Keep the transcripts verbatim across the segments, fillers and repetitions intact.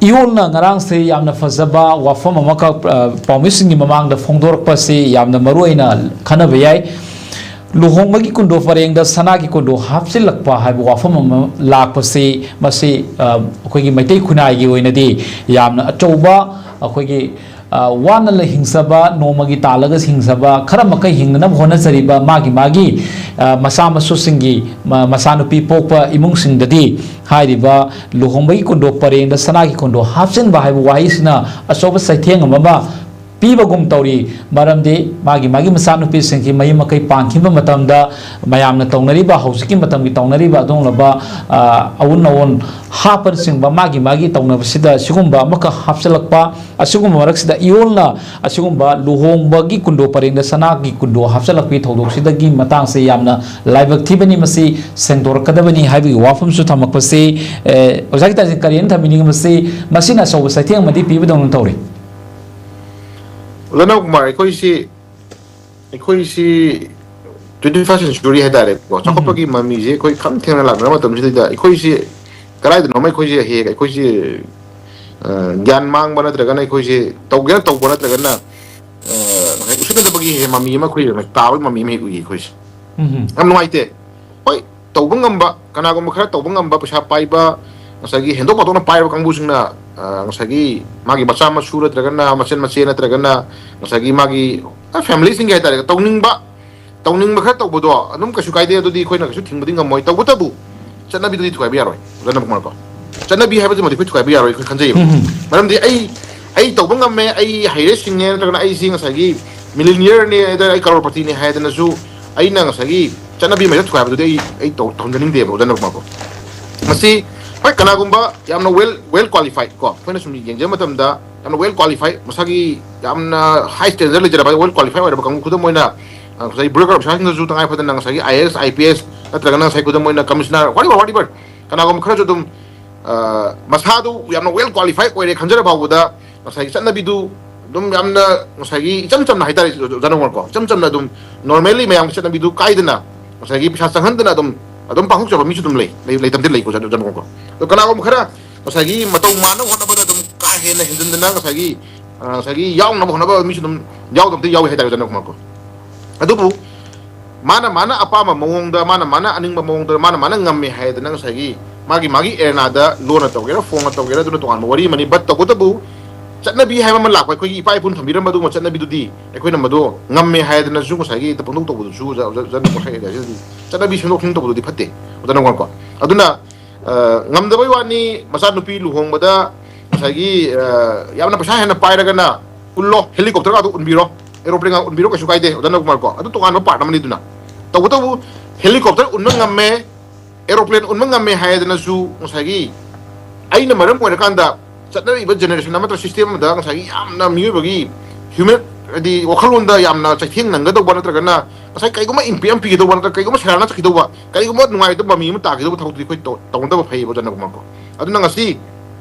ꯏꯌꯣꯜꯅ ꯉꯔꯥꯡꯁꯦ ꯌꯥꯝꯅ ꯐꯖꯕ ꯋꯥꯐꯝ ꯑꯃꯈꯛ, ꯑ, ꯄꯥꯎꯃꯤꯁꯤꯡꯒꯤ ꯃꯃꯥꯡꯗ ꯐꯣꯡꯗꯣꯔꯛꯄꯁꯤ ꯌꯥꯝꯅ ꯃꯔꯨ ꯑꯣꯏꯅ ꯈꯟꯅꯕ ꯌꯥꯏ꯫ ꯂꯨꯍꯣꯡꯕꯒꯤ ꯀꯨꯟꯗꯣ ꯄꯔꯦꯡꯗ ꯁꯅꯥꯒꯤ ꯀꯨꯟꯗꯣ ꯍꯥꯞꯆꯤꯜꯂꯛꯄ ꯍꯥꯏꯕ ꯋꯥꯐꯝ ꯑꯃ ꯂꯥꯛꯄꯁꯤ, ꯃꯁꯤ, ꯑ, ꯑꯩꯈꯣꯏꯒꯤ ꯃꯩꯇꯩ ꯈꯨꯟꯅꯥꯏꯒꯤ ꯑꯣꯏꯅꯗꯤ ꯌꯥꯝꯅ ꯑꯆꯧꯕ, ꯑꯩꯈꯣꯏꯒꯤ, ꯑ, ꯋꯥꯅ ꯂꯩ ꯍꯤꯡꯖꯕ, ꯅꯣꯡꯃꯒꯤ ꯇꯥꯜꯂꯒ ꯍꯤꯡꯖꯕ, ꯈꯔ ꯃꯈꯩ ꯍꯤꯡꯅꯅꯕ ꯍꯣꯠꯅꯖꯔꯤꯕ ꯃꯥꯒꯤ ꯃꯥꯒꯤ, ꯑ, ꯃꯆꯥ ꯃꯁꯨꯁꯤꯡꯒꯤ, ꯃ-, ꯃꯆꯥꯅꯨꯄꯤ ꯄꯣꯛꯄ ꯏꯃꯨꯡꯁꯤꯡꯗꯗꯤ ꯍꯥꯏꯔꯤꯕ ꯂꯨꯍꯣꯡꯕꯒꯤ ꯀꯨꯟꯗꯣ ꯄꯔꯦꯡꯗ ꯁꯅꯥꯒꯤ ꯀꯨꯟꯗꯣ ꯍꯥꯞꯆꯤꯟꯕ ꯍꯥꯏꯕ ꯋꯥꯍꯩꯁꯤꯅ ꯑꯆꯧꯕ ꯆꯩꯊꯦꯡ ꯑꯃ ꯑꯃ ꯄꯤꯕꯒꯨꯝ ꯇꯧꯔꯤ꯫ ꯃꯔꯝꯗꯤ ꯃꯥꯒꯤ ꯃꯥꯒꯤ ꯃꯆꯥꯅꯨꯄꯤꯁꯤꯡꯁꯤ ꯃꯌꯨꯝ ꯃꯀꯩ ꯄꯥꯟꯈꯤꯕ ꯃꯇꯝꯗ ꯃꯌꯥꯝꯅ ꯇꯧꯅꯔꯤꯕ, ꯍꯧꯖꯤꯛꯀꯤ ꯃꯇꯝꯒꯤ ꯇꯧꯅꯔꯤꯕ ꯑꯗꯨꯒꯨꯝꯂꯕ, ꯑ, ꯑꯎꯟ ꯑꯋꯣꯟ ꯍꯥꯞꯄꯅꯆꯤꯡꯕ ꯃꯥꯒꯤ ꯃꯥꯒꯤ ꯇꯧꯅꯕꯁꯤꯗ ꯁꯤꯒꯨꯝꯕ ꯑꯃꯈꯛ ꯍꯥꯞꯆꯤꯜꯂꯛꯄ, ꯑꯁꯤꯒꯨꯝꯕ ꯃꯔꯛꯁꯤꯗ ꯏꯌꯣꯜꯅ ꯑꯁꯤꯒꯨꯝꯕ ꯂꯨꯍꯣꯡꯕꯒꯤ ꯀꯨꯟꯗꯣ ꯄꯔꯦꯡꯗ ꯁꯅꯥꯒꯤ ꯀꯨꯟꯗꯣ ꯍꯥꯞꯆꯤꯜꯂꯛꯄꯒꯤ ꯊꯧꯗꯣꯛꯁꯤꯗꯒꯤ ꯃꯇꯥꯡꯁꯦ ꯌꯥꯝꯅ ꯂꯥꯏꯕꯛ ꯊꯤꯕꯅꯤ, ꯃꯁꯤ ꯁꯦꯡꯗꯣꯔꯛꯀꯗꯕꯅꯤ ꯍꯥꯏꯕꯒꯤ ꯋꯥꯐꯝꯁꯨ ꯊꯝꯃꯛꯄꯁꯤ, ꯑꯦ, ꯑꯣꯖꯥꯒꯤ ꯇꯥꯏꯁꯦ ꯀꯔꯤꯅ ꯊꯝꯕꯤꯅꯤꯡꯉꯤ? ꯃꯁꯤ, ꯃꯁꯤꯅ ꯑꯆꯧꯕ ꯆꯩꯊꯦꯡ ꯑꯃꯗꯤ ꯄꯤꯕꯗꯧꯅ ꯇꯧꯔꯤ꯫ ꯂꯅꯧ ꯀꯨꯃꯥꯔ, ꯑꯩꯈꯣꯏꯁꯤ ꯑꯩꯈꯣꯏꯁꯤ twenty first century ꯍꯥꯏꯇꯥꯔꯦꯀꯣ, ꯆꯥꯎꯈꯠꯄꯒꯤ ꯃꯃꯤꯁꯦ ꯑꯩꯈꯣꯏ ꯈꯝ ꯊꯦꯡꯅ ꯂꯥꯛꯅꯕ ꯃꯇꯝꯁꯤꯗꯩꯗ ꯑꯩꯈꯣꯏꯁꯤ ꯀꯗꯥꯏꯗꯅꯣꯃ ꯑꯩꯈꯣꯏꯁꯦ ꯍꯦꯛ ꯑꯩꯈꯣꯏꯁꯦ, ꯑ, ꯒ꯭ꯌꯥꯟ ꯃꯥꯡꯕ ꯅꯠꯇ꯭ꯔꯒꯅ ꯑꯩꯈꯣꯏꯁꯦ ꯇꯧꯒꯦꯅ ꯇꯧꯕ ꯅꯠꯇ꯭ꯔꯒꯅ, ꯑ, ꯉꯁꯥꯏ ꯎꯁꯤꯠꯅꯗꯕꯒꯤ ꯍꯦꯛ ꯃꯃꯤ ꯑꯃ ꯑꯩꯈꯣꯏ ꯇꯥꯕꯒꯤ ꯃꯃꯤ ꯑꯃ ꯍꯦꯛ ꯎꯏ ꯑꯩꯈꯣꯏꯁꯦ꯫ ꯌꯥꯝ ꯅꯨꯡꯉꯥꯏꯇꯦ꯫ ꯍꯣꯏ, ꯇꯧꯕ ꯉꯝꯕ, ꯀꯅꯥꯒꯨꯝꯕ ꯈꯔ ꯇꯧꯕ ꯉꯝꯕ, ꯄꯩꯁꯥ ꯄꯥꯏꯕ, ꯉꯁꯥꯏꯒꯤ ꯍꯦꯟꯗꯣꯛ ꯄꯥꯊꯣꯛꯅ ꯄꯥꯏꯔꯕ ꯀꯥꯡꯕꯨꯁꯤꯡꯅ, ꯑ, ꯉꯁꯥꯏꯒꯤ ꯃꯥꯒꯤ ꯃꯆꯥ ꯃꯁꯨ ꯅꯠꯇ꯭ꯔꯒꯅ ꯃꯆꯟ ꯃꯆꯦ ꯅꯠꯇ꯭ꯔꯒꯅ ꯉꯁꯥꯏꯒꯤ ꯃꯥꯒꯤ, ꯑ, ꯐꯦꯃꯤꯂꯤꯁꯤꯡꯒꯤ ꯍꯥꯏꯇꯥꯔꯦ, ꯇꯧꯅꯤꯡꯕ, ꯇꯧꯅꯤꯡꯕ ꯈꯔ ꯇꯧꯕꯗꯣ ꯑꯗꯨꯝ ꯀꯩꯁꯨ ꯀꯥꯏꯗꯦ, ꯑꯗꯨꯗꯤ ꯑꯩꯈꯣꯏꯅ ꯀꯩꯁꯨ ꯊꯤꯡꯕꯗꯤ ꯉꯝꯃꯣꯏ꯫ ꯇꯧꯕꯇꯕꯨ ꯆꯠꯅꯕꯤꯗꯨꯗꯤ ꯊꯨꯒꯥꯏꯕ ꯌꯥꯔꯣꯏ, ꯑꯣꯖꯥ ꯅꯟꯗꯀꯨꯃꯥꯔ ꯀꯣ꯫ ꯆꯠꯅꯕꯤ ꯍꯥꯏꯕꯁꯤꯃꯗꯤ ꯑꯩꯈꯣꯏ ꯊꯨꯒꯥꯏꯕ ꯌꯥꯔꯣꯏ, ꯑꯩꯈꯣꯏ ꯈꯟꯖꯩꯌꯦꯕ꯫ ꯃꯔꯝꯗꯤ ꯑꯩ, ꯑꯩ ꯇꯧꯕ ꯉꯝꯃꯦ, ꯑꯩ ꯍꯩꯔꯦ ꯁꯤꯡꯉꯦ, ꯅꯠꯇ꯭ꯔꯒꯅ ꯑꯩꯁꯤ ꯉꯁꯥꯏꯒꯤ ꯃꯤꯂꯤꯅꯤꯌꯔꯅꯦ, ꯅꯠꯇ꯭ꯔꯒ ꯑꯩ ꯀꯔꯣꯔꯄꯇꯤꯅꯦ ꯍꯥꯏꯗꯅꯁꯨ ꯑꯩꯅ ꯉꯁꯥꯏꯒꯤ ꯆꯠꯅꯕꯤ ꯃꯌꯥꯝ ꯊꯨꯒꯥꯏꯕꯗꯨꯗꯤ ꯑꯩ, ꯑꯩ ꯇꯧ-, ꯇꯧꯍꯟꯖꯅꯤꯡꯗꯦꯕ, ꯑꯣꯖꯥ ꯅꯟꯗꯀꯨꯃꯥꯔ ꯀꯣ꯫ ꯃꯁꯤ, ꯍꯣꯏ, ꯀꯅꯥꯒꯨꯝꯕ ꯌꯥꯝꯅ well, well qualified ꯀꯣ, ꯑꯩꯈꯣꯏꯅ ꯁꯨꯝ ꯌꯦꯡꯖꯕ ꯃꯇꯝꯗ ꯌꯥꯝꯅ well qualified, ꯃꯁꯥꯒꯤ ꯌꯥꯝꯅ high standard ꯂꯩꯖꯔꯕ, well qualified ꯑꯣꯏꯔꯕ ꯀꯥꯡꯕꯨ, ꯈꯨꯗꯝ ꯑꯣꯏꯅ, ꯑ, ꯉꯁꯥꯏ ꯕ꯭ꯔꯣꯀꯔ ꯑꯣꯐꯤꯁꯥꯔꯁꯤꯡꯗꯁꯨ ꯇꯉꯥꯏ ꯐꯗꯅ ꯉꯁꯥꯏꯒꯤ IAS, IPS ꯅꯠꯇ꯭ꯔꯒꯅ ꯉꯁꯥꯏ ꯈꯨꯗꯝ ꯑꯣꯏꯅ ꯀꯃꯤꯁꯅꯔ, whatever, whatever, ꯀꯅꯥꯒꯨꯝꯕ ꯈꯔꯁꯨ ꯑꯗꯨꯝ, ꯑ, ꯃꯁꯥꯗꯨ ꯌꯥꯝꯅ well qualified ꯑꯣꯏꯔꯦ ꯈꯟꯖꯔ ꯐꯥꯎꯕꯗ ꯉꯁꯥꯏꯒꯤ ꯆꯠꯅꯕꯤꯗꯨ ꯑꯗꯨꯝ ꯌꯥꯝꯅ ꯉꯁꯥꯏꯒꯤ ꯏꯆꯝ ꯆꯝꯅ ꯍꯥꯏꯇꯥꯔꯦ, ꯖꯅꯒꯣꯟ ꯀꯣ, ꯏꯆꯝ ꯆꯝꯅ ꯑꯗꯨꯝ normally ꯃꯌꯥꯝꯒꯤ ꯆꯠꯅꯕꯤꯗꯨ ꯀꯥꯏꯗꯅ ꯉꯁꯥꯏꯒꯤ ꯄꯩꯁꯥ ꯆꯪꯍꯟꯗꯅ ꯑꯗꯨꯝ, ꯑꯗꯨꯝ ꯄꯥꯡꯊꯣꯛꯆꯕ ꯃꯤꯁꯨ ꯑꯗꯨꯝ ꯂꯩ, ꯂꯩ, ꯂꯩꯇꯕꯗꯤ ꯂꯩꯀꯣ, ꯖꯅꯒꯣꯟ ꯀꯣ꯫ ꯑꯗꯣ ꯀꯅꯥꯒꯨꯝꯕ ꯈꯔ ꯉꯁꯥꯏꯒꯤ ꯃꯇꯧ ꯃꯥꯟꯅꯕ ꯍꯣꯠꯅꯕꯗ ꯑꯗꯨꯝ ꯀꯥ ꯍꯦꯟꯅ ꯍꯦꯟꯖꯤꯟꯗꯅ ꯉꯁꯥꯏꯒꯤ, ꯑ, ꯉꯁꯥꯏꯒꯤ ꯌꯥꯎꯅꯕ ꯍꯣꯠꯅꯕ ꯃꯤꯁꯨ ꯑꯗꯨꯝ ꯌꯥꯎꯗꯕꯗꯤ ꯌꯥꯎꯏ ꯍꯥꯏꯇꯥꯔꯦ, ꯆꯟꯅ ꯀꯨꯃꯥꯔ ꯀꯣ꯫ ꯑꯗꯨꯕꯨ ꯃꯥꯅ ꯃꯥꯅ ꯑꯄꯥꯝꯕ ꯃꯑꯣꯡꯗ, ꯃꯥꯅ ꯃꯥꯅ ꯑꯅꯤꯡꯕ ꯃꯑꯣꯡꯗ, ꯃꯥꯅ ꯃꯥꯅ ꯉꯝꯃꯦ ꯍꯥꯏꯗꯅ ꯉꯁꯥꯏꯒꯤ ꯃꯥꯒꯤ ꯃꯥꯒꯤ ꯑꯦꯔꯦꯅꯥꯗ ꯂꯣꯟꯅ ꯇꯧꯒꯦꯔꯥ, ꯐꯣꯡꯅ ꯇꯧꯒꯦꯔꯥ, ꯑꯗꯨꯅ ꯇꯣꯉꯥꯟꯕ ꯋꯥꯔꯤ ꯑꯃꯅꯤ꯫ But ꯇꯧꯕꯇꯕꯨ ꯆꯠꯅꯕꯤ ꯍꯥꯏꯕ ꯑꯃ ꯂꯥꯛꯄ, ꯑꯩꯈꯣꯏꯒꯤ ꯏꯄꯥ ꯏꯄꯨꯅ ꯊꯝꯕꯤꯔꯝꯕ ꯑꯗꯨꯒꯨꯝꯕ ꯆꯠꯅꯕꯤꯗꯨꯗꯤ ꯑꯩꯈꯣꯏꯅ ꯃꯗꯨ ꯉꯝꯃꯦ ꯍꯥꯏꯗꯅꯁꯨ ꯉꯁꯥꯏꯒꯤ ꯄꯪꯇꯧ ꯇꯧꯕꯗꯨꯁꯨ ꯆ-, ꯆ-, ꯆꯠꯅꯕꯤ ꯁꯦꯝꯗꯣꯛ ꯁꯦꯝꯖꯤꯟ ꯇꯧꯕꯗꯨꯗꯤ ꯐꯠꯇꯦ꯫ ꯑꯗꯨꯅ ꯀꯣ, ꯑꯗꯨꯅ, ꯑ, ꯉꯝꯗꯕꯩ ꯋꯥꯅꯤ, ꯃꯆꯥꯅꯨꯄꯤ ꯂꯨꯍꯣꯡꯕꯗ ꯉꯁꯥꯏꯒꯤ, ꯑ, ꯌꯥꯝꯅ ꯄꯩꯁꯥ ꯍꯦꯟꯅ ꯄꯥꯏꯔꯒꯅ ꯎꯠꯂꯣ, helicopter ꯒꯗꯣ ꯎꯟꯕꯤꯔꯣ, aeroplane ꯒ ꯎꯟꯕꯤꯔꯣ, ꯀꯩꯁꯨ ꯀꯥꯏꯗꯦ, ꯆꯟꯅ ꯀꯨꯃꯥꯔ ꯀꯣ, ꯑꯗꯨ ꯇꯣꯉꯥꯟꯕ part ꯑꯃꯅꯤꯗꯨꯅ꯫ ꯇꯧꯕꯇꯕꯨ helicopter ꯎꯟꯕ ꯉꯝꯃꯦ, aeroplane ꯎꯟꯕ ꯉꯝꯃꯦ ꯍꯥꯏꯗꯅꯁꯨ ꯉꯁꯥꯏꯒꯤ ꯑꯩꯅ ꯃꯔꯝ ꯑꯣꯏꯔꯀꯥꯟꯗ ꯆꯠꯅꯔꯤꯕ generation ꯑꯃ ꯅꯠꯇ꯭ꯔ system ꯑꯃꯗ ꯉꯁꯥꯏꯒꯤ ꯌꯥꯝꯅ ꯃꯤꯑꯣꯏꯕꯒꯤ human, ꯍꯥꯏꯗꯤ ꯋꯥꯈꯜꯂꯣꯟꯗ ꯌꯥꯝꯅ ꯆꯩꯊꯦꯡ ꯅꯪꯒꯗꯧꯕ ꯅꯠꯇ꯭ꯔꯒꯅ ꯉꯁꯥꯏ ꯀꯩꯒꯨꯝꯕ impact ꯑꯃ ꯄꯤꯒꯗꯧꯕ ꯅꯠꯇ꯭ꯔꯒ ꯀꯩꯒꯨꯝꯕ ꯁꯦꯔꯥꯟꯅ ꯆꯠꯈꯤꯗꯧꯕ, ꯀꯩꯒꯨꯝꯕ ꯅꯨꯡꯉꯥꯏꯇꯕ ꯃꯃꯤ ꯑꯃ ꯇꯥꯈꯤꯗꯧꯕ ꯊꯕꯛꯇꯨꯗꯤ ꯑꯩꯈꯣꯏ ꯇꯧ-, ꯇꯧꯅꯗꯕ ꯐꯩꯌꯦꯕ, ꯆꯟꯅ ꯀꯨꯃꯥꯔ ꯀꯣ꯫ ꯑꯗꯨꯅ ꯉꯁꯤ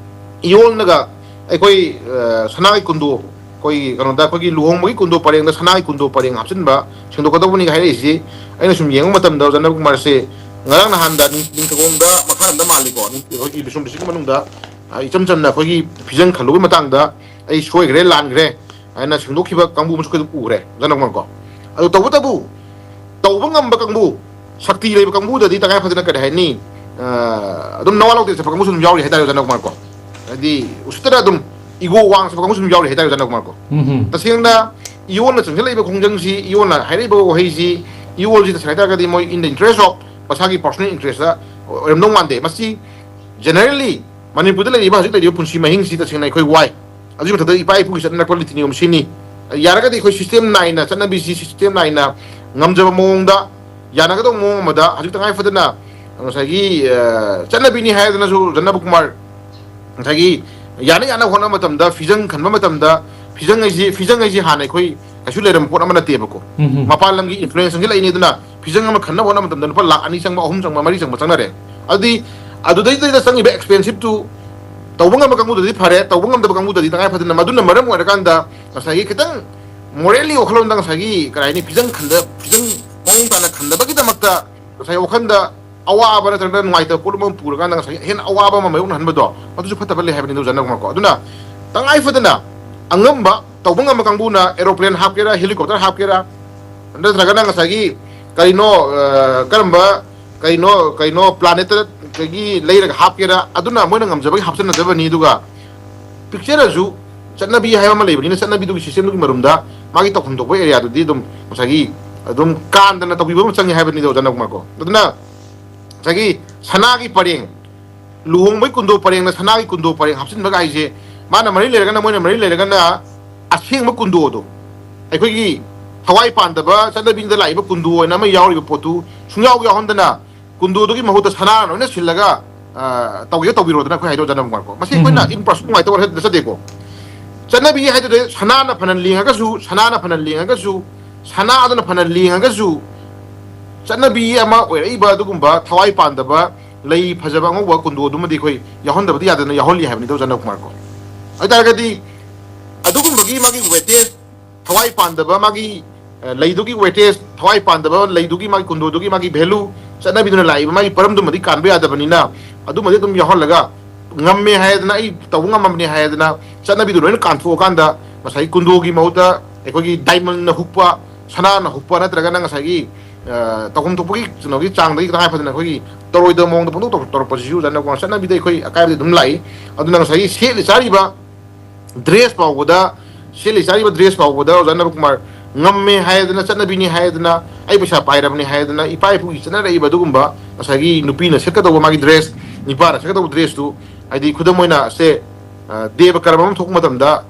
ꯏꯌꯣꯟꯅꯒ ꯑꯩꯈꯣꯏ, ꯑ, ꯁꯅꯥꯒꯤ ꯀꯨꯟꯗꯣ, ꯑꯩꯈꯣꯏꯒꯤ ꯀꯩꯅꯣꯗ, ꯑꯩꯈꯣꯏꯒꯤ ꯂꯨꯍꯣꯡꯕꯒꯤ ꯀꯨꯟꯗꯣ ꯄꯔꯦꯡꯗ ꯁꯅꯥꯒꯤ ꯀꯨꯟꯗꯣ ꯄꯔꯦꯡ ꯍꯥꯞꯆꯤꯟꯕ, ꯁꯦꯡꯗꯣꯛꯀꯗꯧꯕꯅꯤꯒ ꯍꯥꯏꯔꯛꯏꯁꯤ, ꯑꯩꯅ ꯁꯨꯝ ꯌꯦꯡꯕ ꯃꯇꯝꯗ ꯆꯟꯅ ꯀꯨꯃꯥꯔꯁꯦ ꯉꯔꯥꯡ ꯅꯍꯥꯟꯗ ꯅꯤꯡ-, ꯅꯤꯡꯊꯧꯈꯣꯡꯗ ꯃꯈꯥꯔꯣꯝꯗ ꯃꯥꯜꯂꯤꯀꯣ, ꯅꯤꯡ-, ꯑꯩꯈꯣꯏꯒꯤ ꯕꯤꯁꯅꯨ ꯄꯨꯔꯁꯤꯒꯤ ꯃꯅꯨꯡꯗ, ꯑ, ꯏꯆꯝ ꯆꯝꯅ ꯑꯩꯈꯣꯏꯒꯤ ꯐꯤꯖꯪ ꯈꯜꯂꯨꯕꯒꯤ ꯃꯇꯥꯡꯗ ꯑꯩ ꯁꯣꯏꯈ꯭ꯔꯦ, ꯂꯥꯟꯈ꯭ꯔꯦ ꯍꯥꯏꯅ ꯁꯦꯡꯗꯣꯛꯈꯤꯕ ꯀꯥꯡꯕꯨ ꯑꯃꯁꯨ ꯑꯩꯈꯣꯏꯗ ꯎꯈ꯭ꯔꯦ, ꯆꯟꯅ ꯀꯨꯃꯥꯔ ꯀꯣ꯫ ꯑꯗꯨ ꯇꯧꯕꯇꯕꯨ ꯇꯧꯕ ꯉꯝꯕ ꯀꯥꯡꯕꯨ, ꯁꯛꯇꯤ ꯂꯩꯕ ꯀꯥꯡꯕꯨꯗꯗꯤ ꯇꯉꯥꯏ ꯐꯗꯅ ꯀꯔꯤ ꯍꯥꯏꯅꯤ, ꯑ, ꯑꯗꯨꯝ ꯅꯋꯥ ꯂꯧꯗꯦ ꯆꯠꯄ ꯀꯥꯡꯕꯨꯁꯨ ꯑꯗꯨꯝ ꯌꯥꯎꯔꯤ ꯍꯥꯏꯇꯥꯔꯦ, ꯆꯟꯅ ꯀꯨꯃꯥꯔ ꯀꯣ꯫ ꯍꯥꯏꯗꯤ ꯎꯁꯤꯠꯇꯅ ꯑꯗꯨꯝ ego ꯋꯥꯡ ꯆꯠꯄ ꯀꯥꯡꯕꯨꯁꯨ ꯑꯗꯨꯝ ꯌꯥꯎꯔꯤ ꯍꯥꯏꯇꯥꯔꯦ, ꯆꯟꯅ ꯀꯨꯃꯥꯔ ꯀꯣ꯫ ꯎꯝ ꯍꯝ꯫ ꯇꯁꯦꯡꯅ ꯏꯌꯣꯟꯅ ꯆꯪꯁꯤꯜꯂꯛꯏꯕ ꯈꯣꯡꯖꯪꯁꯤ, ꯏꯌꯣꯟꯅ ꯍꯥꯏꯔꯛꯏꯕ ꯋꯥꯍꯩꯁꯤ, ꯏꯌꯣꯜꯁꯤ ꯇꯁꯦꯡꯅ ꯍꯥꯏꯇꯥꯔꯒꯗꯤ ꯃꯣꯏ in the interest of ꯃꯁꯥꯒꯤ personal interest ꯑꯣꯏꯔꯝꯗꯧ ꯃꯥꯟꯗꯦ꯫ ꯃꯁꯤ generally ꯃꯅꯤꯄꯨꯔꯗ ꯂꯩꯔꯤꯕ, ꯍꯧꯖꯤꯛ ꯂꯩꯔꯤꯕ ꯄꯨꯟꯁꯤ ꯃꯍꯤꯡꯁꯤ ꯇꯁꯦꯡꯅ ꯑꯩꯈꯣꯏ ꯋꯥꯏ꯫ ꯑꯗꯨꯒꯤ ꯃꯊꯛꯇ ꯏꯄꯥ ꯏꯄꯨꯒꯤ ꯆꯠꯅꯔꯛꯄ ꯂꯤꯇꯤ ꯅꯤꯌꯣꯝ ꯁꯤꯅꯤ꯫ ꯌꯥꯔꯒꯗꯤ ꯑꯩꯈꯣꯏ system ꯅꯥꯏꯅ, ꯆꯠꯅꯕꯤꯁꯤ system ꯅꯥꯏꯅ ꯉꯝꯖꯕ ꯃꯑꯣꯡꯗ, ꯌꯥꯅꯒꯗꯧꯕ ꯃꯑꯣꯡ ꯑꯃꯗ, ꯍꯧꯖꯤꯛ ꯇꯉꯥꯏ ꯐꯗꯅ ꯉꯁꯥꯏꯒꯤ, ꯑ, ꯆꯠꯅꯕꯤꯅꯤ ꯍꯥꯏꯗꯅꯁꯨ ꯆꯟꯅꯕ ꯀꯨꯃꯥꯔ ꯉꯁꯥꯏꯒꯤ ꯌꯥꯅ ꯌꯥꯅꯕ ꯍꯣꯠꯅꯕ ꯃꯇꯝꯗ, ꯐꯤꯖꯪ ꯈꯟꯕ ꯃꯇꯝꯗ, ꯐꯤꯖꯪ ꯍꯥꯏꯁꯤ, ꯐꯤꯖꯪ ꯍꯥꯏꯁꯤ ꯍꯥꯟꯅ ꯑꯩꯈꯣꯏ ꯀꯩꯁꯨ ꯂꯩꯔꯝꯕ ꯄꯣꯠ ꯑꯃ ꯅꯠꯇꯦꯕꯀꯣ꯫ ꯎꯝ ꯍꯝ꯫ ꯃꯄꯥꯟ ꯂꯝꯒꯤ influence ꯆꯪꯁꯤꯜꯂꯛꯏꯅꯤ꯫ ꯑꯗꯨꯅ ꯐꯤꯖꯪ ꯑꯃ ꯈꯟꯅꯕ ꯍꯣꯠꯅꯕ ꯃꯇꯝꯗ ꯂꯨꯄꯥ ꯂꯥꯈ ꯑꯅꯤ ꯆꯪꯕ, ꯑꯍꯨꯝ ꯆꯪꯕ, ꯃꯔꯤ ꯆꯪꯕ ꯆꯪꯅꯔꯦ꯫ ꯑꯗꯨꯗꯤ ꯑꯗꯨꯗꯩꯗꯨꯗ ꯆꯪꯉꯤꯕ expensive ꯇꯨ ꯇꯧꯕ ꯉꯝꯕ ꯀꯥꯡꯕꯨꯗꯗꯤ ꯐꯔꯦ, ꯇꯧꯕ ꯉꯝꯗꯕ ꯀꯥꯡꯕꯨꯗꯗꯤ ꯇꯉꯥꯏ ꯐꯗꯅ ꯃꯗꯨꯅ ꯃꯔꯝ ꯑꯣꯏꯔꯀꯥꯟꯗ ꯉꯁꯥꯏꯒꯤ ꯈꯤꯇꯪ morally ꯋꯥꯈꯜꯂꯣꯟꯗ ꯉꯁꯥꯏꯒꯤ ꯀꯔꯤ ꯍꯥꯏꯅꯤ, ꯐꯤꯖꯪ ꯈꯟꯗ-, ꯐꯤꯖꯪ ꯃꯑꯣꯡ ꯇꯥꯅ ꯈꯟꯗꯕꯒꯤꯗꯃꯛꯇ ꯉꯁꯥꯏ ꯋꯥꯈꯜꯗ ꯑꯋꯥꯕ ꯅꯠꯇ꯭ꯔꯒꯅ ꯅꯨꯡꯉꯥꯏꯇꯕ ꯄꯣꯠꯂꯨꯝ ꯑꯃ ꯄꯨꯔꯀꯥꯟꯗ ꯉꯁꯥꯏꯒꯤ ꯍꯦꯟꯅ ꯑꯋꯥꯕ ꯑꯃ ꯃꯥꯌꯣꯛꯅꯍꯟꯕꯗꯣ, ꯃꯗꯨꯁꯨ ꯐꯠꯇꯕ ꯂꯩ ꯍꯥꯏꯕꯅꯤꯗꯣ, ꯖꯅꯀꯨꯃꯥꯔ ꯀꯣ꯫ ꯑꯗꯨꯅ ꯇꯉꯥꯏ ꯐꯗꯅ ꯑꯉꯝꯕ ꯇꯧꯕ ꯉꯝꯕ ꯀꯥꯡꯕꯨꯅ aeroplane ꯍꯥꯞꯀꯦꯔꯥ, helicopter ꯍꯥꯞꯀꯦꯔꯥ, ꯅꯠꯇ꯭ꯔꯒꯅ ꯉꯁꯥꯏꯒꯤ ꯀꯔꯤꯅꯣ, ꯑ, ꯀꯔꯝꯕ ꯀꯩꯅꯣ, ꯀꯩꯅꯣ planetꯇꯒꯤ ꯂꯩꯔꯒ ꯍꯥꯞꯀꯦꯔꯥ, ꯑꯗꯨꯅ ꯃꯣꯏꯅ ꯉꯝꯖꯕꯒꯤ ꯍꯥꯞꯆꯤꯟꯅꯖꯕꯅꯤ꯫ ꯑꯗꯨꯒ ꯄꯤꯛꯆꯔꯁꯨ ꯆꯠꯅꯕꯤ ꯍꯥꯏꯕ ꯑꯃ ꯂꯩꯕꯅꯤꯅ, ꯆꯠꯅꯕꯤꯗꯨꯒꯤ systemꯗꯨꯒꯤ ꯃꯔꯨꯝꯗ ꯃꯥꯒꯤ ꯇꯧꯐꯝ ꯊꯣꯛꯄ areaꯗꯨꯗꯤ ꯑꯗꯨꯝ ꯉꯁꯥꯏꯒꯤ ꯑꯗꯨꯝ ꯀꯥꯟꯗꯅ ꯇꯧꯕꯤꯕ ꯑꯃ ꯆꯪꯉꯦ ꯍꯥꯏꯕꯅꯤꯗꯣ, ꯖꯅꯀꯨꯃꯥꯔ ꯀꯣ꯫ ꯑꯗꯨꯅ ꯉꯁꯥꯏꯒꯤ ꯁꯅꯥꯒꯤ ꯄꯔꯦꯡ, ꯂꯨꯍꯣꯡꯕꯒꯤ ꯀꯨꯟꯗꯣ ꯄꯔꯦꯡꯅ ꯁꯅꯥꯒꯤ ꯀꯨꯟꯗꯣ ꯄꯔꯦꯡ ꯍꯥꯞꯆꯤꯟꯕꯒ ꯍꯥꯏꯁꯦ, ꯃꯥꯅ ꯃꯔꯤ ꯂꯩꯔꯒꯅ, ꯃꯣꯏꯅ ꯃꯔꯤ ꯂꯩꯔꯒꯅ ꯑꯁꯦꯡꯕ ꯀꯨꯟꯗꯣꯗꯣ, ꯑꯩꯈꯣꯏꯒꯤ ꯊꯋꯥꯏ ꯄꯥꯟꯗꯕ ꯆꯠꯅꯕꯤꯗ ꯂꯥꯛꯏꯕ ꯀꯨꯟꯗꯣ ꯑꯣꯏꯅ ꯑꯃ ꯌꯥꯎꯔꯤꯕ ꯄꯣꯠꯇꯨ ꯁꯨꯡꯌꯥꯎ ꯌꯥꯎꯍꯟꯗꯅ, ꯀꯨꯟꯗꯣꯗꯨꯒꯤ ꯃꯍꯨꯠꯇ ꯁꯅꯥ ꯂꯣꯏꯅ ꯁꯤꯜꯂꯒ, ꯑ, ꯇꯧꯒꯦ ꯇꯧꯕꯤꯔꯣꯗꯅ ꯑꯩꯈꯣꯏ ꯍꯥꯏꯗꯣ, ꯖꯅꯀꯨꯃꯥꯔ ꯀꯣ꯫ ꯃꯁꯤ ꯑꯩꯈꯣꯏꯅ ꯏꯟ ꯄ꯭ꯔꯁ ꯅꯨꯡꯉꯥꯏꯇꯕ ꯋꯥꯔꯦꯞ ꯅꯠꯆꯗꯦꯀꯣ꯫ ꯆꯠꯅꯕꯤ ꯍꯥꯏꯗꯨꯗꯤ ꯁꯅꯥꯅ ꯐꯅ ꯂꯤꯡꯉꯒꯁꯨ, ꯁꯅꯥꯅ ꯐꯅ ꯂꯤꯡꯉꯒꯁꯨ, ꯁꯅꯥꯗꯨꯅ ꯐꯅ ꯂꯤꯡꯉꯒꯁꯨ, ꯆꯠꯅꯕꯤ ꯑꯃ ꯑꯣꯏꯔꯛꯏꯕ ꯑꯗꯨꯒꯨꯝꯕ ꯊꯋꯥꯏ ꯄꯥꯟꯗꯕ ꯂꯩ ꯐꯖꯕ ꯑꯉꯧꯕ ꯀꯨꯟꯗꯣꯗꯨꯃꯗꯤ ꯑꯩꯈꯣꯏ ꯌꯥꯎꯍꯟꯗꯕꯗꯤ ꯌꯥꯗꯅ ꯌꯥꯎꯍꯜꯂꯤ ꯍꯥꯏꯕꯅꯤꯗꯣ, ꯖꯅꯀꯨꯃꯥꯔ ꯀꯣ꯫ ꯑꯗꯨ ꯑꯣꯏꯇꯥꯔꯒꯗꯤ ꯑꯗꯨꯒꯨꯝꯕꯒꯤ ꯃꯥꯒꯤ weightage, ꯊꯋꯥꯏ ꯄꯥꯟꯗꯕ ꯃꯥꯒꯤ, ꯑ, ꯂꯩꯗꯨꯒꯤ weightage, ꯊꯋꯥꯏ ꯄꯥꯟꯗꯕ ꯂꯩꯗꯨꯒꯤ ꯃꯥꯒꯤ ꯀꯨꯟꯗꯣꯗꯨꯒꯤ ꯃꯥꯒꯤ value, ꯆꯠꯅꯕꯤꯗꯨꯅ ꯂꯥꯛꯏꯕ ꯃꯥꯒꯤ ꯄꯔꯝꯗꯨꯃꯗꯤ ꯀꯥꯟꯕ ꯌꯥꯗꯕꯅꯤꯅ, ꯑꯗꯨꯃꯗꯤ ꯑꯗꯨꯝ ꯌꯥꯎꯍꯜꯂꯒ, ꯉꯝꯃꯦ ꯍꯥꯏꯗꯅ, ꯑꯩ ꯇꯧꯕ ꯉꯝꯃꯕꯅꯤ ꯍꯥꯏꯗꯅ, ꯆꯠꯅꯕꯤꯗꯨ ꯂꯣꯏꯅ ꯀꯥꯟꯊꯣꯛꯑꯀꯥꯟꯗ, ꯉꯁꯥꯏꯒꯤ ꯀꯨꯟꯗꯣꯒꯤ ꯃꯍꯨꯠꯇ ꯑꯩꯈꯣꯏꯒꯤ diamondꯅ ꯍꯨꯛꯄ, ꯁꯅꯥꯅ ꯍꯨꯛꯄ, ꯅꯠꯇ꯭ꯔꯒꯅ ꯉꯁꯥꯏꯒꯤ, ꯑ, ꯇꯧꯐꯝ ꯊꯣꯛꯄꯒꯤ ꯀꯩꯅꯣꯒꯤ ꯆꯥꯡꯗꯒꯤ ꯇꯉꯥꯏ ꯐꯗꯅ ꯑꯩꯈꯣꯏꯒꯤ ꯇꯧꯔꯣꯏꯗꯕ ꯃꯑꯣꯡꯗ ꯄꯪꯇꯧ ꯇꯧ-, ꯇꯧꯔꯛꯄꯁꯤꯁꯨ, ꯖꯅꯀꯨꯃꯥꯔ, ꯆꯠꯅꯕꯤꯗ ꯑꯩꯈꯣꯏ ꯑꯀꯥꯏꯕꯗꯤ ꯑꯗꯨꯝ ꯂꯥꯛꯏ꯫ ꯑꯗꯨꯅ ꯉꯁꯥꯏꯒꯤ ꯁꯦꯠꯂꯤ ꯆꯥꯔꯤꯕ dress ꯐꯥꯎꯕꯗ, ꯁꯦꯠꯂꯤ ꯆꯥꯔꯤꯕ dress ꯐꯥꯎꯕꯗ, ꯑꯣꯖꯥ ꯅꯕꯀꯨꯃꯥꯔ, ꯉꯝꯃꯦ ꯍꯥꯏꯗꯅ, ꯆꯠꯅꯕꯤꯅꯤ ꯍꯥꯏꯗꯅ, ꯑꯩ ꯄꯩꯁꯥ ꯄꯥꯏꯔꯕꯅꯤ ꯍꯥꯏꯗꯅ, ꯏꯄꯥ ꯏꯄꯨꯒꯤ ꯆꯠꯅꯔꯛꯏꯕ ꯑꯗꯨꯒꯨꯝꯕ ꯉꯁꯥꯏꯒꯤ ꯅꯨꯄꯤꯅ ꯁꯦꯠꯀꯗꯧꯕ ꯃꯥꯒꯤ dress, ꯅꯨꯄꯥꯅ ꯁꯦꯠꯀꯗꯧꯕ dressꯇꯨ, ꯍꯥꯏꯗꯤ ꯈꯨꯗꯝ ꯑꯣꯏꯅ ꯁꯦ, ꯑ, ꯗꯦꯕ ꯀꯔꯝ ꯑꯃ ꯊꯣꯛꯄ ꯃꯇꯝꯗ,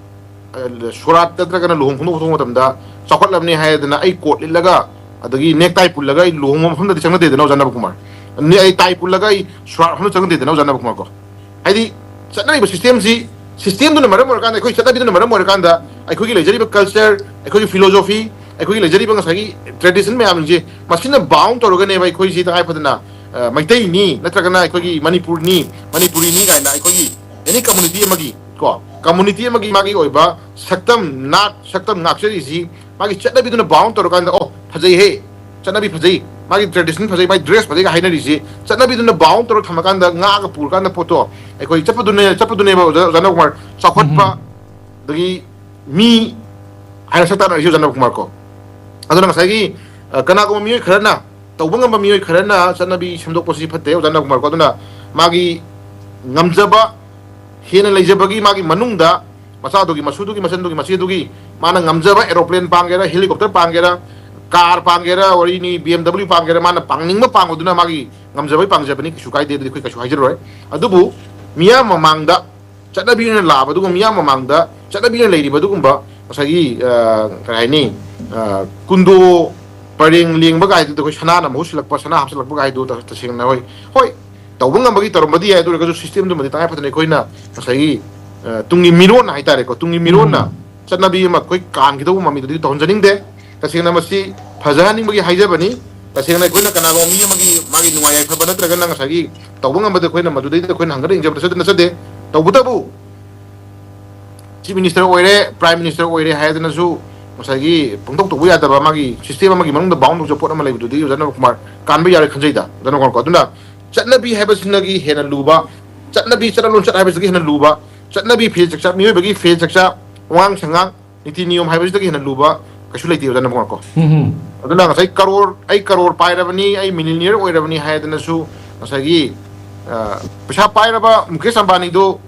ꯑ, ꯁꯣꯔꯥꯠ ꯅꯠꯇ꯭ꯔꯒꯅ ꯂꯨꯍꯣꯡ ꯈꯣꯡꯗꯣꯡꯕ ꯊꯣꯛꯄ ꯃꯇꯝꯗ ꯆꯥꯎꯈꯠꯂꯕꯅꯤ ꯍꯥꯏꯗꯅ ꯑꯩ coat ꯂꯤꯠꯂꯒ ꯑꯗꯒꯤ necktie ꯄꯨꯜꯂꯒ ꯑꯩ ꯂꯨꯍꯣꯡꯕ ꯃꯐꯝꯗꯗꯤ ꯆꯪꯅꯗꯦꯗꯅ, ꯑꯣꯖꯥ ꯅꯕꯀꯨꯃꯥꯔ꯫ ꯅꯦ-, ꯑꯩ tie ꯄꯨꯜꯂꯒ ꯑꯩ ꯁꯣꯔꯥꯠ ꯃꯐꯝꯗ ꯆꯪꯅꯗꯦꯗꯅ, ꯑꯣꯖꯥ ꯅꯕꯀꯨꯃꯥꯔ ꯀꯣ꯫ ꯍꯥꯏꯗꯤ ꯆꯠꯅꯔꯤꯕ systemꯁꯤ, systemꯗꯨꯅ ꯃꯔꯝ ꯑꯣꯏꯔꯀꯥꯟꯗ, ꯑꯩꯈꯣꯏ ꯆꯠꯅꯕꯤꯗꯨꯅ ꯃꯔꯝ ꯑꯣꯏꯔꯀꯥꯟꯗ, ꯑꯩꯈꯣꯏꯒꯤ ꯂꯩꯖꯔꯤꯕ culture, ꯑꯩꯈꯣꯏꯒꯤ philosophy, ꯑꯩꯈꯣꯏꯒꯤ ꯂꯩꯖꯔꯤꯕ ꯉꯁꯥꯏꯒꯤ tradition ꯃꯌꯥꯝꯁꯦ, ꯃꯁꯤꯅ bound ꯇꯧꯔꯒꯅꯦꯕ ꯑꯩꯈꯣꯏꯁꯤ ꯇꯉꯥꯏ ꯐꯗꯅ, ꯑ, ꯃꯩꯇꯩꯅꯤ ꯅꯠꯇ꯭ꯔꯒꯅ ꯑꯩꯈꯣꯏꯒꯤ ꯃꯅꯤꯄꯨꯔꯅꯤ, ꯃꯅꯤꯄꯨꯔꯤꯅꯤ ꯀꯥꯏꯅ ꯑꯩꯈꯣꯏꯒꯤ any community ꯑꯃꯒꯤ, ꯀꯣ, community ꯑꯃꯒꯤ ꯃꯥꯒꯤ ꯑꯣꯏꯕ ꯁꯛꯇꯝ, ꯅꯥꯠ, ꯁꯛꯇꯝ ꯉꯥꯛꯆꯔꯤꯁꯤ ꯃꯥꯒꯤ ꯆꯠꯅꯕꯤꯗꯨꯅ bound ꯇꯧꯔꯀꯥꯟꯗ, "ꯑꯣ, ꯐꯖꯩꯍꯦ, ꯆꯠꯅꯕꯤ ꯐꯖꯩ, ꯃꯥꯒꯤ ꯇ꯭ꯔꯦꯗꯤꯁꯟ ꯐꯖꯩ, ꯃꯥꯒꯤ ꯗ꯭ꯔꯦꯁ ꯐꯖꯩꯒ ꯍꯥꯏꯅꯔꯤꯁꯤ, ꯆꯠꯅꯕꯤꯗꯨꯅ ꯕꯥꯎꯟ ꯇꯧꯔ ꯊꯝꯃꯀꯥꯟꯗ ꯉꯥꯛꯑꯒ ꯄꯨꯔꯀꯥꯟꯗ ꯄꯣꯠꯇꯣ ꯑꯩꯈꯣꯏ ꯆꯠꯄꯗꯨꯅꯦ, ꯆꯠꯄꯗꯨꯅꯦꯕ ꯑꯣꯖꯥ, ꯑꯣꯖꯥ ꯅꯧꯀꯨꯃꯥꯔ, ꯆꯥꯎꯈꯠꯄ, ꯎꯝ꯫ ꯑꯗꯒꯤ ꯃꯤ ꯍꯥꯏꯅ ꯁꯛ ꯇꯥꯛꯅꯔꯤꯁꯤ ꯑꯣꯖꯥ ꯅꯧꯀꯨꯃꯥꯔ ꯀꯣ꯫ ꯑꯗꯨꯅ ꯉꯁꯥꯏꯒꯤ, ꯑ, ꯀꯅꯥꯒꯨꯝꯕ ꯃꯤꯑꯣꯏ ꯈꯔꯅ, ꯇꯧꯕ ꯉꯝꯕ ꯃꯤꯑꯣꯏ ꯈꯔꯅ ꯆꯠꯅꯕꯤ ꯁꯦꯝꯗꯣꯛꯄꯁꯤ ꯐꯠꯇꯦ ꯑꯣꯖꯥ ꯅꯧꯀꯨꯃꯥꯔ ꯀꯣ꯫ ꯑꯗꯨꯅ ꯃꯥꯒꯤ ꯉꯝꯖꯕ, ꯍꯦꯟꯅ ꯂꯩꯖꯕꯒꯤ ꯃꯥꯒꯤ ꯃꯅꯨꯡꯗ ꯃꯆꯥꯗꯨꯒꯤ, ꯃꯁꯨꯗꯨꯒꯤ, ꯃꯆꯟꯗꯨꯒꯤ, ꯃꯆꯦꯗꯨꯒꯤ ꯃꯥꯅ ꯉꯝꯖꯕ ꯑꯦꯔꯣꯄ꯭ꯂꯦꯟ ꯄꯥꯡꯒꯦꯔꯥ, ꯍꯦꯂꯤꯀꯣꯞꯇꯔ ꯄꯥꯡꯒꯦꯔꯥ, ꯀꯥꯔ ꯄꯥꯡꯒꯦꯔꯥ, ꯋꯥꯔꯤꯅꯤ, ꯕꯤ ꯑꯦꯝ ꯗꯕ꯭ꯂꯤꯎ ꯄꯥꯡꯒꯦꯔꯥ, ꯃꯥꯅ ꯄꯥꯡꯅꯤꯡꯕ ꯄꯥꯡꯕꯗꯨꯅ ꯃꯥꯒꯤ ꯉꯝꯖꯕꯒꯤ ꯄꯥꯡꯖꯕꯅꯤ, ꯀꯩꯁꯨ ꯀꯥꯏꯗꯦ, ꯑꯗꯨꯗꯤ ꯑꯩꯈꯣꯏ ꯀꯩꯁꯨ ꯍꯥꯏꯖꯔꯣꯏ꯫ ꯑꯗꯨꯕꯨ ꯃꯤꯌꯥꯝ ꯃꯃꯥꯡꯗ ꯆꯠꯅꯕꯤ ꯑꯣꯏꯅ ꯂꯥꯛꯑꯕ, ꯑꯗꯨꯒ ꯃꯤꯌꯥꯝ ꯃꯃꯥꯡꯗ ꯆꯠꯅꯕꯤ ꯑꯣꯏꯅ ꯂꯩꯔꯤꯕ ꯑꯗꯨꯒꯨꯝꯕ ꯉꯁꯥꯏꯒꯤ, ꯑ, ꯀꯔꯤ ꯍꯥꯏꯅꯤ, ꯑ, ꯀꯨꯟꯗꯣ ꯄꯔꯦꯡ ꯂꯦꯡꯕ ꯀꯥꯏꯗꯨꯗ ꯑꯩꯈꯣꯏ ꯁꯅꯥꯅ ꯃꯍꯨꯠ ꯁꯤꯜꯂꯛꯄ, ꯁꯅꯥ ꯍꯥꯞꯆꯤꯜꯂꯛꯄ ꯀꯥꯏꯗꯨ ꯇ-, ꯇꯁꯦꯡꯅ ꯍꯣꯏ, ꯍꯣꯏ, ꯇꯧꯕ ꯉꯝꯕꯒꯤ ꯇꯧꯔꯝꯕꯗꯤ ꯌꯥꯏ, ꯑꯗꯨ ꯑꯣꯏꯔꯒꯁꯨ ꯁꯤꯁꯇꯦꯝꯗꯨꯃꯗꯤ ꯇꯉꯥꯏ ꯐꯗꯅ ꯑꯩꯈꯣꯏꯅ ꯉꯁꯥꯏꯒꯤ, ꯑ, ꯇꯨꯡꯒꯤ ꯃꯤꯔꯣꯟ ꯍꯥꯏꯇꯥꯔꯦꯀꯣ, ꯇꯨꯡꯒꯤ ꯃꯤꯔꯣꯟꯅ ꯎꯝ꯫ ꯆꯠꯅꯕꯤ ꯑꯃ ꯑꯩꯈꯣꯏ ꯀꯥꯟꯈꯤꯗꯧꯕ ꯃꯃꯤꯗꯨꯗꯤ ꯇꯧꯍꯟꯖꯅꯤꯡꯗꯦ꯫ ꯇꯁꯦꯡꯅ ꯃꯁꯤ ꯐꯖꯍꯟꯅꯤꯡꯕꯒꯤ ꯍꯥꯏꯖꯕꯅꯤ꯫ ꯇꯁꯦꯡꯅ ꯑꯩꯈꯣꯏꯅ ꯀꯅꯥꯒꯨꯝꯕ ꯃꯤ ꯑꯃꯒꯤ ꯃꯥꯒꯤ ꯅꯨꯡꯉꯥꯏ ꯌꯥꯏꯐꯕ ꯅꯠꯇ꯭ꯔꯒꯅ ꯉꯁꯥꯏꯒꯤ ꯇꯧꯕ ꯉꯝꯕꯗ ꯑꯩꯈꯣꯏꯅ ꯃꯗꯨꯗꯩꯗ ꯑꯩꯈꯣꯏꯅ ꯍꯪꯒꯠ ꯍꯟꯖꯕ ꯅꯠꯆꯗꯦ, ꯅꯠꯆꯗꯦ꯫ ꯇꯧꯕꯇꯕꯨ ꯆꯤꯐ ꯃꯤꯅꯤꯁꯇꯔ ꯑꯣꯏꯔꯦ, ꯄ꯭ꯔꯥꯏꯝ ꯃꯤꯅꯤꯁꯇꯔ ꯑꯣꯏꯔꯦ ꯍꯥꯏꯗꯅꯁꯨ ꯉꯁꯥꯏꯒꯤ ꯄꯪꯇꯧ ꯇꯧꯕ ꯌꯥꯗꯕ ꯃꯥꯒꯤ ꯁꯤꯁꯇꯦꯝ ꯑꯃꯒꯤ ꯃꯅꯨꯡꯗ ꯕꯥꯎꯟ ꯇꯧꯖꯕ ꯄꯣꯠ ꯑꯃ ꯂꯩꯕꯗꯨꯗꯤ ꯑꯣꯖꯥ ꯅꯟꯗ ꯀꯨꯃꯥꯔ ꯀꯥꯟꯕ ꯌꯥꯔꯣꯏ ꯈꯟꯖꯩꯗ, ꯑꯣꯖꯥ ꯅꯟꯗ ꯀꯨꯃꯥꯔ ꯀꯣ꯫ ꯑꯗꯨꯅ ꯆꯠꯅꯕꯤ ꯍꯥꯏꯕꯁꯤꯅꯒꯤ ꯍꯦꯟꯅ ꯂꯨꯕ, ꯆꯠꯅꯕꯤ ꯆꯠꯅ ꯂꯣꯟꯆꯠ ꯍꯥꯏꯕꯁꯤꯗꯒꯤ ꯍꯦꯟꯅ ꯂꯨꯕ, ꯆꯠꯅꯕꯤ ꯐꯤꯖꯦꯠ ꯆꯛꯆꯥ, ꯃꯤꯑꯣꯏꯕꯒꯤ ꯐꯤꯖꯦꯠ ꯆꯛꯆꯥ, ꯋꯥꯉꯥꯡ ꯁꯉꯥꯡ, ꯅꯤꯇꯤ ꯅꯤꯌꯣꯝ ꯍꯥꯏꯕꯁꯤꯗꯒꯤ ꯍꯦꯟꯅ ꯂꯨꯕ ꯀꯩꯁꯨ ꯂꯩꯇꯦ ꯑꯣꯖꯥ ꯅꯟꯗ ꯀꯨꯃꯥꯔ ꯀꯣ꯫ ꯎꯝ ꯍꯝ꯫ ꯑꯗꯨꯅ ꯉꯁꯥꯏ ꯀꯔꯣꯔ, ꯑꯩ ꯀꯔꯣꯔ ꯄꯥꯏꯔꯕꯅꯤ, ꯑꯩ ꯃꯤꯂꯤꯅꯤꯌꯔ ꯑꯣꯏꯔꯕꯅꯤ ꯍꯥꯏꯗꯅꯁꯨ ꯉꯁꯥꯏꯒꯤ, ꯑ, ꯄꯩꯁꯥ ꯄꯥꯏꯔꯕ ꯃꯨꯀꯦꯁ ꯑꯝꯕꯥꯅꯤꯗꯨ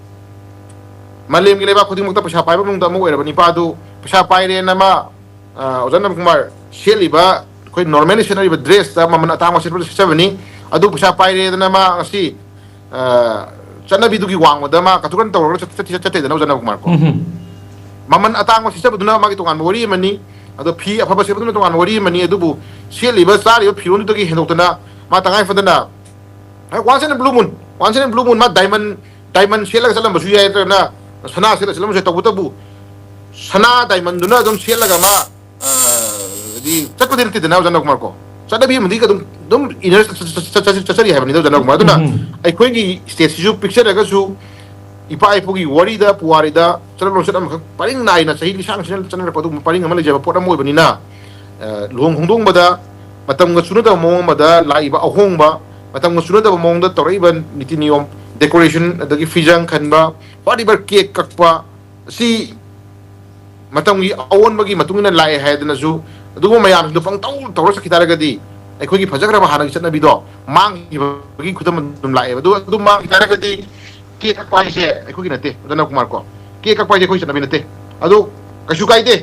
ꯃꯥꯂꯦꯝꯒꯤ ꯂꯩꯕꯥꯛ ꯈꯨꯗꯤꯡꯃꯛꯇ ꯄꯩꯁꯥ ꯄꯥꯏꯕ ꯃꯅꯨꯡꯗ ꯑꯃ ꯑꯣꯏꯔꯕ ꯅꯤꯄꯥꯗꯨ, ꯄꯩꯁꯥ ꯄꯥꯏꯔꯦꯅ ꯃꯥ, ꯑ, ꯑꯣꯖꯥ ꯅꯟꯗ ꯀꯨꯃꯥꯔ ꯁꯦꯠꯂꯤꯕ ꯑꯩꯈꯣꯏ ꯅꯣꯔꯃꯦꯜꯂꯤ ꯁꯦꯠꯅꯔꯤꯕ ꯗ꯭ꯔꯦꯁꯇ ꯃꯃꯜ ꯑꯇꯥꯡꯕ ꯁꯦꯠꯄꯗ ꯁꯦꯠꯆꯕꯅꯤ꯫ ꯑꯗꯨ ꯄꯩꯁꯥ ꯄꯥꯏꯔꯦꯗꯅ ꯃꯥ ꯉꯁꯤ, ꯑ, ꯆꯠꯅꯕꯤꯗꯨꯒꯤ ꯋꯥꯡꯃꯗ ꯃꯥ ꯀꯇꯨꯀꯔꯟ ꯇꯧꯔꯒ ꯆꯠ-, ꯆꯠ-, ꯆꯠ-, ꯆꯠꯇꯦꯗꯅ ꯑꯣꯖꯥ ꯅꯟꯗ ꯀꯨꯃꯥꯔ ꯀꯣ꯫ ꯎꯝ ꯍꯝ꯫ ꯃꯃꯜ ꯑꯇꯥꯡꯕ ꯁꯦꯠꯆꯕꯗꯨꯅ ꯃꯥꯒꯤ ꯇꯣꯉꯥꯟꯕ ꯋꯥꯔꯤ ꯑꯃꯅꯤ, ꯑꯗꯣ ꯐꯤ ꯑꯐꯕ ꯁꯦꯠꯄꯗꯨꯅ ꯇꯣꯉꯥꯟꯕ ꯋꯥꯔꯤ ꯑꯃꯅꯤ꯫ ꯑꯗꯨꯕꯨ ꯁꯦꯠꯂꯤꯕ ꯆꯥꯔꯤꯕ ꯐꯤꯔꯣꯟꯗꯨꯗꯒꯤ ꯍꯦꯟꯗꯣꯛꯇꯅ ꯃꯥ ꯇꯉꯥꯏ ꯐꯗꯅ, ꯍꯦꯛ once in a blue moon, once in a blue moon ꯃꯥ diamond, diamond ꯁꯦꯠꯂꯒ ꯆꯠꯂꯝꯕꯁꯨ ꯌꯥꯏ, ꯅꯠꯇ꯭ꯔꯒꯅ ꯁꯅꯥ ꯁꯦꯠꯂꯒ ꯆꯠꯂꯝꯕꯁꯨ ꯌꯥꯏ꯫ ꯇꯧꯕꯇꯕꯨ ꯁꯅꯥ diamondꯗꯨꯅ ꯑꯗꯨꯝ ꯁꯦꯠꯂꯒ ꯃꯥ, ꯑ, ꯍꯥꯏꯗꯤ ꯆꯠꯄꯗꯤ ꯅꯠꯇꯦꯗꯅ ꯑꯣꯖꯥ ꯅꯟꯗ ꯀꯨꯃꯥꯔ ꯀꯣ꯫ ꯆꯠꯅꯕꯤ ꯑꯃꯗꯤ ꯑꯗꯨꯝ, ꯑꯗꯨꯝ inner ꯆꯠ-, ꯆꯠ-, ꯆꯠ-, ꯆꯠ-, ꯆꯠꯆꯔꯤ ꯍꯥꯏꯕꯅꯤꯗ ꯑꯣꯖꯥ ꯅꯟꯗ ꯀꯨꯃꯥꯔ꯫ ꯑꯗꯨꯅ ꯎꯝ꯫ ꯑꯩꯈꯣꯏꯒꯤ stateꯁꯤꯁꯨ ꯄꯤꯛꯆꯔꯒꯁꯨ ꯏꯄꯥ ꯏꯄꯨꯒꯤ ꯋꯥꯔꯤꯗ, ꯄꯨꯋꯥꯔꯤꯗ ꯆꯠꯅ ꯂꯣꯟꯆꯠ ꯑꯃꯈꯛ ꯄꯔꯤꯡ ꯅꯥꯏꯅ ꯆꯍꯤ ꯂꯤꯁꯥꯡ ꯁꯤꯅ ꯆꯠꯅꯔꯛꯄ ꯑꯗꯨꯒꯨꯝꯕ ꯄꯔꯤꯡ ꯑꯃ ꯂꯩꯖꯕ ꯄꯣꯠ ꯑꯃ ꯑꯣꯏꯕꯅꯤꯅ, ꯑ, ꯂꯨꯍꯣꯡ ꯈꯣꯡꯗꯣꯡꯕꯗ ꯃꯇꯝꯒ ꯆꯨꯅꯗꯕ ꯃꯑꯣꯡ ꯑꯃꯗ ꯂꯥꯛꯏꯕ ꯑꯍꯣꯡꯕ, ꯃꯇꯝꯒ ꯆꯨꯅꯗꯕ ꯃꯑꯣꯡꯗ ꯇꯧꯔꯛꯏꯕ ꯅꯤꯇꯤ ꯅꯤꯌꯣꯝ, decoration, ꯑꯗꯒꯤ ꯐꯤꯖꯪ ꯈꯟꯕ, whatever, cake ꯀꯛꯄ, ꯑꯁꯤ ꯃꯇꯝꯒꯤ ꯑꯑꯣꯟꯕꯒꯤ ꯃꯇꯨꯡ ꯏꯟꯅ ꯂꯥꯛꯑꯦ ꯍꯥꯏꯗꯅꯁꯨ ꯑꯗꯨꯒꯨꯝꯕ ꯃꯌꯥꯝꯁꯤꯡꯗꯣ ꯄꯪꯇꯧ ꯇꯧꯔ ꯆꯠꯈꯤ ꯇꯥꯔꯒꯗꯤ ꯑꯩꯈꯣꯏꯒꯤ ꯐꯖꯈ꯭ꯔꯕ ꯍꯥꯟꯅꯒꯤ ꯆꯠꯅꯕꯤꯗꯣ ꯃꯥꯡꯈꯤꯕꯒꯤ ꯈꯨꯗꯝ ꯑꯗꯨꯝ ꯂꯥꯛꯑꯦꯕ꯫ ꯑꯗꯨ ꯑꯗꯨ ꯃꯥꯡꯈꯤ ꯇꯥꯔꯒꯗꯤ cake ꯀꯛꯄ ꯍꯥꯏꯁꯦ ꯑꯩꯈꯣꯏꯒꯤ ꯅꯠꯇꯦ, ꯑꯣꯖꯥ ꯅꯕꯀꯨꯃꯥꯔ ꯀꯣ꯫ Cake ꯀꯛꯄ ꯍꯥꯏꯁꯦ ꯑꯩꯈꯣꯏ ꯆꯠꯅꯕꯤ ꯅꯠꯇꯦ꯫ ꯑꯗꯣ ꯀꯩꯁꯨ ꯀꯥꯏꯗꯦ,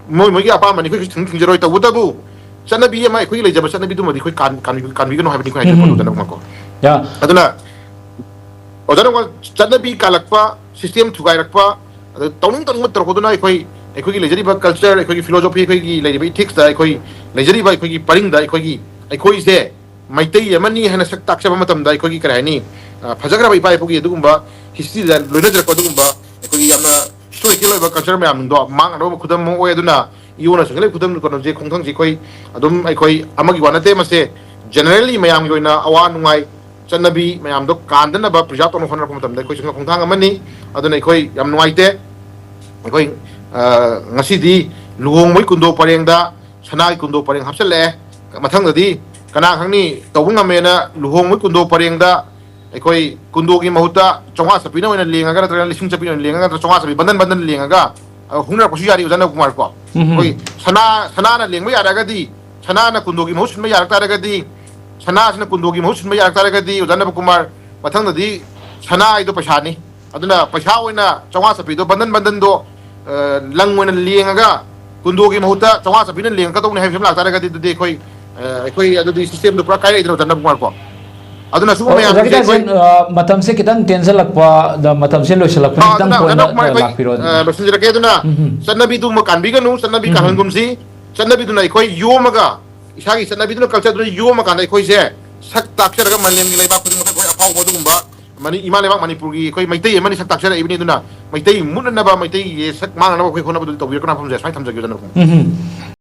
ꯃꯣꯏ ꯃꯣꯏꯒꯤ ꯑꯄꯥꯝꯕꯅꯤ, ꯑꯩꯈꯣꯏ ꯀꯩꯁꯨ ꯊꯤꯡ-, ꯊꯤꯡꯖꯔꯣꯏ꯫ ꯇꯧꯕꯇꯕꯨ ꯆꯠꯅꯕꯤ ꯑꯃ, ꯑꯩꯈꯣꯏꯒꯤ ꯂꯩꯖꯕ ꯆꯠꯅꯕꯤꯗꯨꯃꯗꯤ ꯑꯩꯈꯣꯏ ꯀꯥꯟ-, ꯀꯥꯟꯕꯤ-, ꯀꯥꯟꯕꯤꯒꯅꯨ ꯍꯥꯏꯕꯅꯤ ꯑꯩꯈꯣꯏ ꯍꯥꯏꯖꯕ ꯎꯝ꯫ ꯑꯣꯖꯥ ꯅꯕꯀꯨꯃꯥꯔ ꯀꯣ꯫ ꯌꯥ꯫ ꯑꯗꯨꯅ ꯑꯣꯖꯥ ꯅꯕꯀꯨꯃꯥꯔ, ꯆꯠꯅꯕꯤ ꯀꯥꯜꯂꯛꯄ, system ꯊꯨꯒꯥꯏꯔꯛꯄ, ꯑꯗ ꯇꯧꯅꯤꯡ ꯇꯧꯅꯤꯡꯕ ꯇꯧꯔꯛꯄꯗꯨꯅ ꯑꯩꯈꯣꯏ, ꯑꯩꯈꯣꯏꯒꯤ ꯂꯩꯖꯔꯤꯕ culture, ꯑꯩꯈꯣꯏꯒꯤ philosophy, ꯑꯩꯈꯣꯏꯒꯤ ꯂꯩꯔꯤꯕ ethicsꯇ, ꯑꯩꯈꯣꯏ ꯂꯩꯖꯔꯤꯕ ꯑꯩꯈꯣꯏꯒꯤ ꯄꯔꯤꯡꯗ ꯑꯩꯈꯣꯏꯒꯤ, ꯑꯩꯈꯣꯏꯁꯦ ꯃꯩꯇꯩ ꯑꯃꯅꯤ ꯍꯥꯏꯅ ꯁꯛ ꯇꯥꯛꯆꯕ ꯃꯇꯝꯗ ꯑꯩꯈꯣꯏꯒꯤ, ꯀꯔꯤ ꯍꯥꯏꯅꯤ, ꯑ, ꯐꯖꯈ꯭ꯔꯕ ꯏꯄꯥ ꯏꯄꯨꯒꯤ ꯑꯗꯨꯒꯨꯝꯕ historyꯗ ꯂꯣꯏꯅꯖꯔꯛꯄ ꯑꯗꯨꯒꯨꯝꯕ ꯑꯩꯈꯣꯏꯒꯤ ꯌꯥꯝꯅ historical ꯑꯣꯏꯕ culture ꯃꯌꯥꯝꯗꯣ ꯃꯥꯡꯉꯗꯧꯕ ꯈꯨꯗꯝ ꯑꯃ ꯑꯣꯏ꯫ ꯑꯗꯨꯅ ꯏꯌꯣꯅ ꯆꯪꯁꯤꯜꯂꯛꯏ ꯈꯨꯗꯝ ꯀꯩꯅꯣꯁꯦ, ꯈꯣꯡꯊꯥꯡꯁꯦ ꯑꯩꯈꯣꯏ ꯑꯗꯨꯝ, ꯑꯩꯈꯣꯏ ꯑꯃꯒꯤ ꯋꯥ ꯅꯠꯇꯦ, ꯃꯁꯦ generally ꯃꯌꯥꯝꯒꯤ ꯑꯣꯏꯅ ꯑꯋꯥ ꯅꯨꯡꯉꯥꯏ, ꯆꯠꯅꯕꯤ ꯃꯌꯥꯝꯗꯣ ꯀꯥꯟꯗꯅꯕ preserve ꯇꯧꯅꯕ ꯍꯣꯠꯅꯔꯛꯄ ꯃꯇꯝꯗ ꯑꯩꯈꯣꯏ ꯆꯪꯕ ꯈꯣꯡꯊꯥꯡ ꯑꯃꯅꯤ꯫ ꯑꯗꯨꯅ ꯑꯩꯈꯣꯏ ꯌꯥꯝ ꯅꯨꯡꯉꯥꯏꯇꯦ꯫ ꯑꯩꯈꯣꯏ, ꯑ, ꯉꯁꯤꯗꯤ ꯂꯨꯍꯣꯡꯕꯒꯤ ꯀꯨꯟꯗꯣ ꯄꯔꯦꯡꯗ ꯁꯅꯥꯒꯤ ꯀꯨꯟꯗꯣ ꯄꯔꯦꯡ ꯍꯥꯞꯆꯤꯜꯂꯛꯑꯦ꯫ ꯃꯊꯪꯗꯗꯤ ꯀꯅꯥ ꯈꯪꯅꯤ, ꯇꯧꯕ ꯉꯝꯃꯦꯅ ꯂꯨꯍꯣꯡꯕꯒꯤ ꯀꯨꯟꯗꯣ ꯄꯔꯦꯡꯗ ꯑꯩꯈꯣꯏ ꯀꯨꯟꯗꯣꯒꯤ ꯃꯍꯨꯠꯇ ꯆꯥꯝꯃꯉꯥ ꯆꯠꯄꯤꯅ ꯑꯣꯏꯅ ꯂꯦꯡꯉꯒ, ꯅꯠꯇ꯭ꯔꯒ ꯂꯤꯁꯤꯡ ꯆꯠꯄꯤꯅ ꯑꯣꯏꯅ ꯂꯦꯡꯉꯒ, ꯅꯠꯇ꯭ꯔꯒ ꯆꯥꯝꯃꯉꯥ ꯆꯠꯄꯤ ꯕꯟꯗꯟ ꯕꯟꯗꯟ ꯂꯦꯡꯉꯒ, ꯑ, ꯍꯣꯡꯅꯔꯛꯄꯁꯨ ꯌꯥꯔꯤ, ꯑꯣꯖꯥ ꯅꯕꯀꯨꯃꯥꯔ ꯀꯣ꯫ ꯎꯝ꯫ ꯑꯩꯈꯣꯏ ꯁꯅꯥ, ꯁꯅꯥꯅ ꯂꯦꯡꯕ ꯌꯥꯔꯒꯗꯤ, ꯁꯅꯥꯅ ꯀꯨꯟꯗꯣꯒꯤ ꯃꯍꯨꯠ ꯁꯤꯟꯕ ꯌꯥꯔꯛ ꯇꯥꯔꯒꯗꯤ, ꯁꯅꯥꯁꯤꯅ ꯀꯨꯟꯗꯣꯒꯤ ꯃꯍꯨꯠ ꯁꯤꯟꯕ ꯌꯥꯔꯛ ꯇꯥꯔꯒꯗꯤ, ꯑꯣꯖꯥ ꯅꯕꯀꯨꯃꯥꯔ, ꯃꯊꯪꯗꯗꯤ ꯁꯅꯥ ꯍꯥꯏꯗꯣ ꯄꯩꯁꯥꯅꯤ꯫ ꯑꯗꯨꯅ ꯄꯩꯁꯥ ꯑꯣꯏꯅ ꯆꯥꯝꯃꯉꯥ ꯆꯠꯄꯤꯗꯣ, ꯕꯟꯗꯟ ꯕꯟꯗꯟꯗꯣ, ꯑ, ꯂꯪ ꯑꯣꯏꯅ ꯂꯦꯡꯉꯒ ꯀꯨꯟꯗꯣꯒꯤ ꯃꯍꯨꯠꯇ ꯆꯥꯝꯃꯉꯥ ꯆꯠꯄꯤꯅ ꯂꯦꯡꯉꯛꯀꯗꯧꯅꯤ ꯍꯥꯏꯕ ꯐꯤꯕꯝ ꯂꯥꯛꯇꯥꯔꯒꯗꯤ, ꯑꯗꯨꯗꯤ ꯑꯩꯈꯣꯏ, ꯑ, ꯑꯩꯈꯣꯏ ꯑꯗꯨꯗꯤ systemꯗꯣ ꯄꯨꯔꯥ ꯀꯥꯏꯔꯛꯏꯗꯅ, ꯑꯣꯖꯥ ꯅꯕꯀꯨꯃꯥꯔ ꯀꯣ꯫ ꯑꯗꯨꯅ ꯁꯤꯒꯨꯝꯕ ꯑꯣ, ꯑꯣꯖꯥ ꯃꯌꯥꯝꯁꯦ ꯑꯩꯈꯣꯏ ꯒꯤꯇꯥꯟꯖꯦꯟ, ꯑ, ꯃꯇꯝꯁꯦ ꯈꯤꯇꯪ ꯇꯦꯟꯖꯜꯂꯛꯄ, ꯑꯗ ꯃꯇꯝꯁꯦ ꯂꯣꯏꯁꯤꯜꯂꯛꯄꯅ ꯑꯥ, ꯈꯤꯇꯪ ꯑꯗꯨꯅ, ꯑꯣꯖꯥ ꯄꯣꯏꯟꯗ, ꯅꯕꯀꯨꯃꯥꯔ, ꯑ, ꯑꯩꯈꯣꯏ, ꯂꯥꯛꯄꯤꯔꯣ ꯑ, ꯑꯗꯨꯅ꯫ ꯂꯣꯏꯁꯤꯟꯖꯔꯛꯀꯦ꯫ ꯑꯗꯨꯅ ꯎꯝ, ꯎꯝ꯫ ꯆꯠꯅꯕꯤꯗꯨꯃ ꯀꯥꯟꯕꯤꯒꯅꯨ, ꯆꯠꯅꯕꯤ ꯎꯝ, ꯎꯝ꯫ ꯀꯥꯜꯍꯟꯒꯨꯝꯁꯤ꯫ ꯆꯠꯅꯕꯤꯗꯨꯅ ꯑꯩꯈꯣꯏ ꯌꯣꯝꯃꯒ, ꯏꯁꯥꯒꯤ ꯆꯠꯅꯕꯤꯗꯨꯅ, cultureꯗꯨꯅ ꯌꯣꯝꯃꯀꯥꯟꯗ ꯑꯩꯈꯣꯏꯁꯦ ꯁꯛ ꯇꯥꯛꯆꯔꯒ ꯃꯥꯂꯦꯝꯒꯤ ꯂꯩꯕꯥꯛ ꯈꯨꯗꯤꯡꯃꯛꯇ ꯑꯩꯈꯣꯏ ꯑꯐꯥꯎꯕ ꯑꯗꯨꯒꯨꯝꯕ ꯃꯅꯤ-, ꯏꯃꯥ ꯂꯩꯕꯥꯛ ꯃꯅꯤꯄꯨꯔꯒꯤ ꯑꯩꯈꯣꯏ ꯃꯩꯇꯩ ꯑꯃꯅꯤ ꯁꯛ ꯇꯥꯛꯆꯔꯛꯏꯕꯅꯤ꯫ ꯑꯗꯨꯅ ꯃꯩꯇꯩ ꯃꯨꯠꯅꯅꯕ, ꯃꯩꯇꯩꯒꯤ ꯁꯛ ꯃꯥꯡꯅꯅꯕ ꯑꯩꯈꯣꯏ ꯍꯣꯠꯅꯕꯗꯨꯗꯤ ꯇꯧꯕꯤꯔꯛꯀꯅꯨ ꯍꯥꯏꯕ ꯄꯥꯝꯖꯩ꯫ ꯁꯨꯃꯥꯏꯅ ꯊꯝꯖꯒꯦ, ꯑꯣꯖꯥ ꯅꯕꯀꯨꯃꯥꯔ꯫ ꯎꯝ, ꯎꯝ꯫